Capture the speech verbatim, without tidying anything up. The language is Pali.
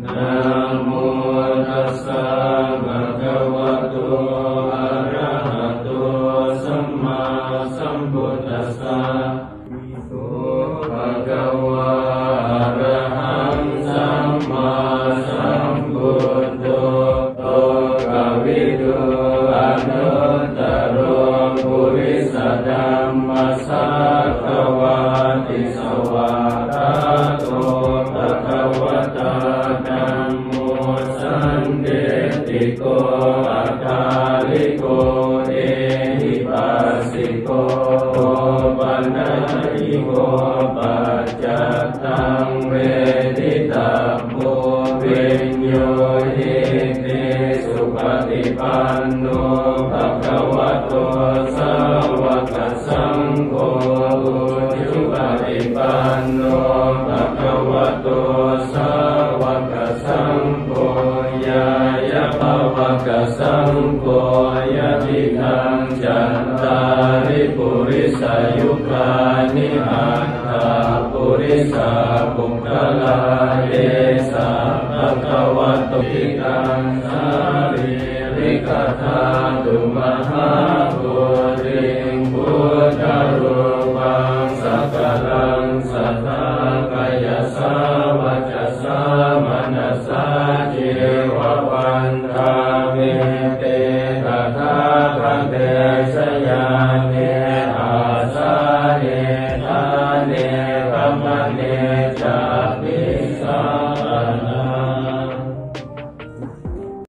Namo tassa bhagavato arahato sammāsambuddhassa. Bhagavā arahaṃ sammāsambuddho lokavidū anuttaro purisadammasāravāti. Svākkhāto bhagavatā dhammo sandiṭṭhiko akāliko ehipassiko opanayiko paccattaṃ veditabbo viññūhīti. Supaṭipanno bhagavato sāvakasaṅgho, ujupaṭipanno bhagavato sāvakasaṅgho, ñāyapavattakasaṅgho, yadidaṃ cattāri purisayugāni aṭṭha purisapuggalā, esa bhagavato. Itihidaṃ sārīrikadhātu mahābodhiṃ buddharūpaṃ sakalaṃ sadā kāyasā vacasā manasā